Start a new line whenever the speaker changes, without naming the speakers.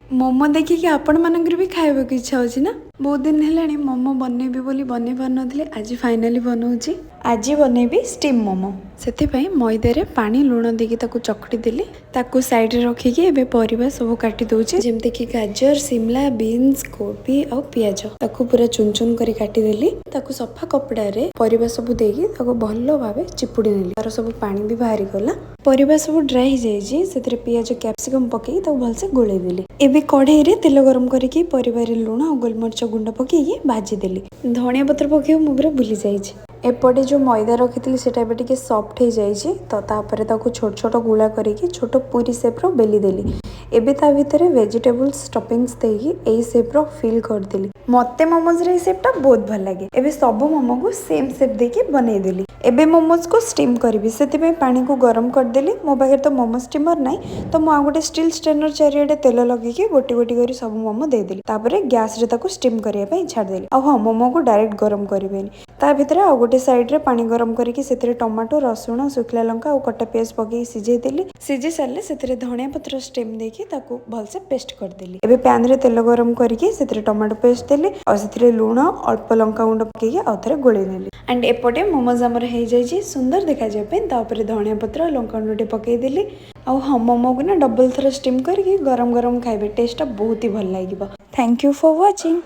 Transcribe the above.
ମୋମୋ ଦେଖିକି ଆପଣମାନଙ୍କର ବି ଖାଇବାକୁ ଇଚ୍ଛା ହେଉଛି ନା? ବହୁତ ଦିନ ହେଲାଣି ମୋମୋ ବନେଇବି ବୋଲି ବନେଇ ପାରୁନଥିଲି। ଆଜି ଫାଇନାଲି ବନଉଛି। ଆଜି ବନେଇବି ଷ୍ଟିମ୍ ମୋମୋ। ସେଥିପାଇଁ ମଇଦାରେ ପାଣି, ଲୁଣ ଦେଇକି ତାକୁ ଚକଟି ଦେଲି। ତାକୁ ସାଇଡ଼ରେ ରଖିକି ଏବେ ପରିବା ସବୁ କାଟି ଦେଉଛି, ଯେମିତିକି ଗାଜର, ସିମଲା, ବିନ୍ସ, କୋବି ଆଉ ପିଆଜ। ତାକୁ ପୁରା ଚୁନ ଚୁନ କରି କାଟିଦେଲି। ତାକୁ ସଫା କପଡ଼ାରେ ପରିବା ସବୁ ଦେଇକି ତାକୁ ଭଲ ଭାବେ ଚିପୁଡ଼ି ନେଲି। ତାର ସବୁ ପାଣି ବି ବାହାରିଗଲା। ପରିବା ସବୁ ଡ୍ରାଏ ହେଇଯାଇଛି। ସେଥିରେ ପିଆଜ, କ୍ୟାପ୍ସିକମ୍ ପକେଇକି ତାକୁ ଭଲସେ ଗୋଳେଇ ଦେଲି। ଏବେ କଢ଼େଇରେ ତେଲ ଗରମ କରିକି ପରିବାରେ ଲୁଣ ଆଉ ଗୋଲମରିଚ ଗୁଣ୍ଡ ପକେଇକି ଭାଜିଦେଲି। ଧଣିଆ ପତ୍ର ପକେଇବାକୁ ମୁଁ ପୁରା ଭୁଲି ଯାଇଛି। ଏପଟେ ଯେଉଁ ମଇଦା ରଖିଥିଲି, ସେଇଟା ଏବେ ଟିକେ ସଫ୍ଟ ହେଇଯାଇଛି। ତ ତାପରେ ତାକୁ ଛୋଟ ଛୋଟ ଗୁଳା କରିକି ଛୋଟ ପୁରୀ ସେପ୍ର ବେଲି ଦେଲି। ଏବେ ତା ଭିତରେ ଭେଜିଟେବୁଲ୍ସ ଷ୍ଟଫିଙ୍ଗସ୍ ଦେଇକି ଏଇ ସେପ୍ର ଫିଲ୍ କରିଦେଲି। ମୋତେ ମୋମୋଜର ଏଇ ସେପ୍ଟା ବହୁତ ଭଲ ଲାଗେ। ଏବେ ସବୁ ମୋମୋକୁ ସେମ୍ ସେପ୍ ଦେଇକି ବନେଇଦେଲି। ଏବେ ମୋମୋଜକୁ ଷ୍ଟିମ୍ କରିବି। ସେଥିପାଇଁ ପାଣିକୁ ଗରମ କରିଦେଲି। ମୋ ପାଖରେ ତ ମୋମୋ ଷ୍ଟିମର୍ ନାହିଁ, ତ ମୁଁ ଆଉ ଗୋଟେ ଷ୍ଟିଲ୍ ଷ୍ଟ୍ରେନର୍ ଚାରିଆଡ଼େ ତେଲ ଲଗେଇକି ଗୋଟି ଗୋଟି କରି ସବୁ ମୋମୋ ଦେଇଦେଲି। ତାପରେ ଗ୍ୟାସ୍ରେ ତାକୁ ଷ୍ଟିମ୍ କରିବା ପାଇଁ ଛାଡ଼ିଦେଲି। ଆଉ ହଁ, ମୋମୋକୁ ଡାଇରେକ୍ଟ ଗରମ କରିବେନି। ତା ଭିତରେ ଆଉ ଗୋଟେ ସାଇଡ଼୍ରେ ପାଣି ଗରମ କରିକି ସେଥିରେ ଟମାଟୋ, ରସୁଣ, ଶୁଖିଲା ଲଙ୍କା ଆଉ କଟା ପିଆଜ ପକେଇକି ସିଝେଇ ଦେଲି। ସିଝେଇ ସାରିଲେ ସେଥିରେ ଧଣିଆ ପତ୍ର ଷ୍ଟେମ୍ ଦେଇକି ତାକୁ ଭଲସେ ପେଷ୍ଟ କରିଦେଲି। ଏବେ ପ୍ୟାନ୍ରେ ତେଲ ଗରମ କରିକି ସେଥିରେ ଟମାଟୋ ପେଷ୍ଟ ଦେଲି ଆଉ ସେଥିରେ ଲୁଣ, ଅଳ୍ପ ଲଙ୍କା ଗୁଣ୍ଡ ପକେଇକି ଆଉ ଥରେ ଗୋଳେଇ ନେଲି। ଆଣ୍ଡ ଏପଟେ ମୋମୋଜ ଆମର ହେଇଯାଇଛି। ସୁନ୍ଦର ଦେଖାଯିବା ପାଇଁ ତା ଉପରେ ଧଣିଆ ପତ୍ର, ଲଙ୍କା ଗୁଣ୍ଡ ଟିକେ ପକେଇଦେଲି। ଆଉ ହଁ, ମୋମୋକୁ ନା ଡବଲ ଥର ଷ୍ଟିମ୍ କରିକି ଗରମ ଗରମ ଖାଇବେ। ଟେଷ୍ଟଟା ବହୁତ ହି ଭଲ ଲାଗିବ। Thank you for watching.